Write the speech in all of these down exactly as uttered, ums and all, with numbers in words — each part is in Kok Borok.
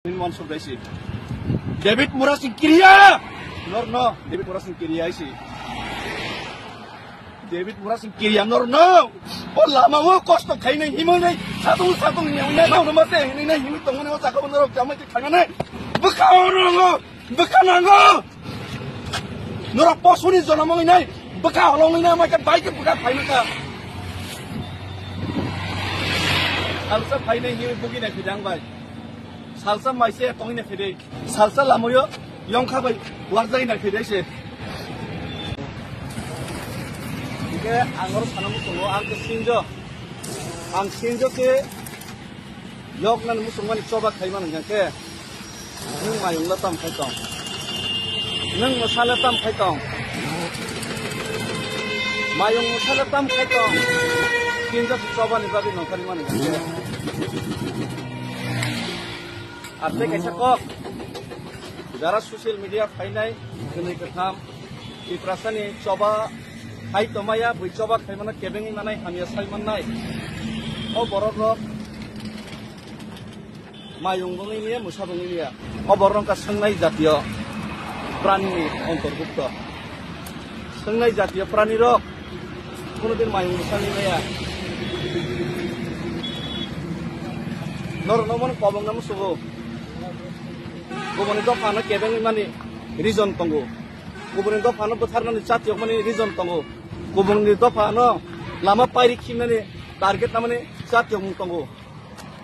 Hwnwi uansuk dai si. David Murasing kiriya! Nor no, David Murasing kiriya si. David Murasing kiriya nor no! O lama o kosto khainai himoi nai, satung satung nyawi nai, nor no ma se hinwi nai hinwi tongmani o sakha bo norok chamai te khanganai. Bwkha o rongo, bwkha nango! Norok posuni jonom wngwi nai, bwkha holong wngwi nai, mai khe bai khe bwkha phainai kha. Salsa phainai hinwi bugi nai khe jang bai. Salsa maise tongwi na phede. Salsa lamoyo yongkha bai warjai na phede se. Hingke ang oro sana muchungo ang khe sinjo. Ang sinjo khe yok nani muchung mani choba khai mani hingke. Nwng mayung le tam khai tong. Nwng mwsa le tam khai tong. Mayung mwsa le tam khai tong. Sinjo choba ni bagwi nongkhari mani hingke. Ar tei kaisa kok, jara social media phainai, kwnwi kwtham, Tiprasani choba khai tongmaya, bui choba khai mano kebengwi manai, hamya sai mannai. O borok rok mayung bongwi niya, mwsa bongwi niya. O borok rok wngkha swngnai jatiyo prani ni ontorbukto. Swngnai jatiyo prani rok. Kuno din mayung bwsani maya. Norok no mano kobong namo sugo. Kubuni dopha no kebeng mani reason tongo. Kubuni dopha no bwtharnani chatiyok mani reason tongo. Kubuni dopha no lama pairi khimnani target namani chatiyok mung tongo.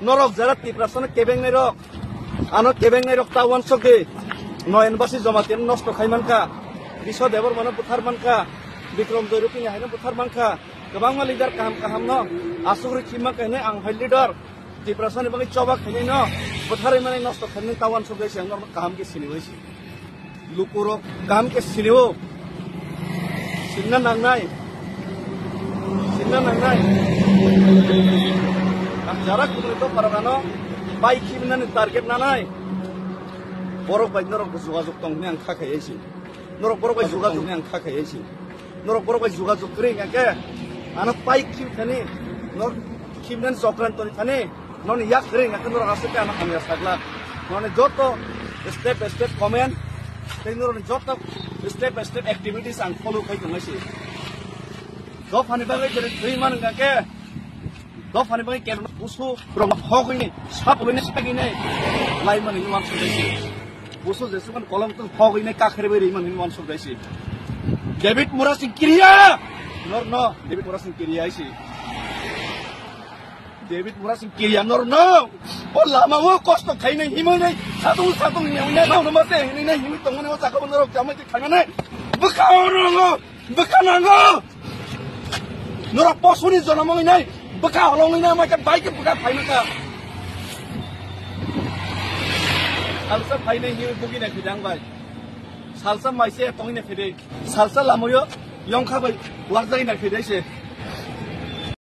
Norok jara Tiprasano kebengnai rok, ano kebengnai rok ta uansuk di. Noyan Basi Jamatia no nosto khai mankha, Biswa Debbarma no buthar mankha, Bikram Joy Rupini hai no buthar mankha, kwbangma leader kaham kaham no asugri khim mankha hinwi ang hai leader Tiprasani bagwi choba khainai no butharwi mani nosto khainai ta uansuk di se ang norok kaham khe sini bai se. Lukurok kaham khe sinio. Sinna nangnai. Sinna nangnai. Ang jara kubuni dopharok ano bai khibinani target nanai. Borok bai norok jogajog tong hwnwi ang kha khai si. Norok borok bai jogajog hwnwi ang kha khai si. Norok borok bai jogajog kwrwi hwnkha khe ano pai khib thani, norok khibnani chokran toni thani. Noni yak kwrwi hwnkha khe norok aswk khe ano hamya sakla. Noni joto step by step comment tei norokni joto step by step activities ang follow khai tongnai se. Dophani bagwi jere thwi man hwnkha khe, dophani bagwi kebo busu rok hok hwnwi sap hwnwi sagini lai man hwnwi uansuk dai se. Busu jesukan kolom tong hok hwnwi kakhre bai ri man hwnwi uansuk dai se. David Murasing kiriya! Nor no, David Murasing kiriya isi. David Murasing kiriya nor no. O lama o kosto khainai himoi nai, satung satung nyawi nai, nang nang se hinwi nai hinwi tongmani o sakha bo norok chamai te khainai. Bwkha o rongo, bwkha nango. Norok posuni jonom wngwi nai, bwkha holong wngwi nai, mai khe bai khe bwkha phainai kha. Salsa phainai hinwi bugi nai khe jang bai. Salsa maise tongwi nai khe de. Salsa lamoyo yongkha bai warjai nai khe de se.